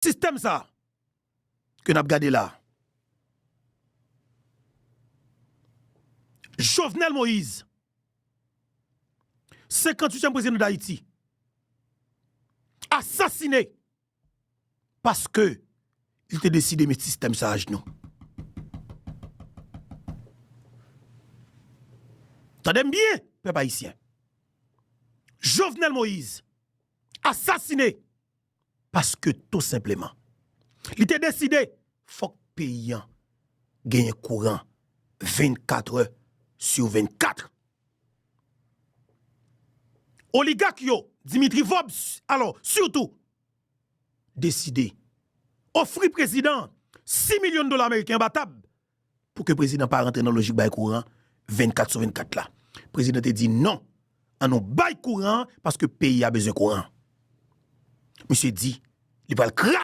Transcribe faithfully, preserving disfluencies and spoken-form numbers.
sistèm sa ke n ap gade la, Jovenel Moïse, senkanntuityèm prezidan Dayiti, asasine paske li te deside met sistèm sa ajnou. Tande m byen, pèp ayisyen. Jovenel Moïse asasine paske tou senpleman li te deside fòk peyi an genyen kouran vennkat è sou vennkat. Oligak yo, Dimitri Vorbe, alò, sitou, deside ofri prezidan an sis milyon dola ameriken anba tab pou ke prezidan pa rantre nan lojik bay kouran vennkat sou vennkat la. Prezidan te di non, ann nou bay kouran an paske peyi a bezwen kouran. Misye di li pral kraze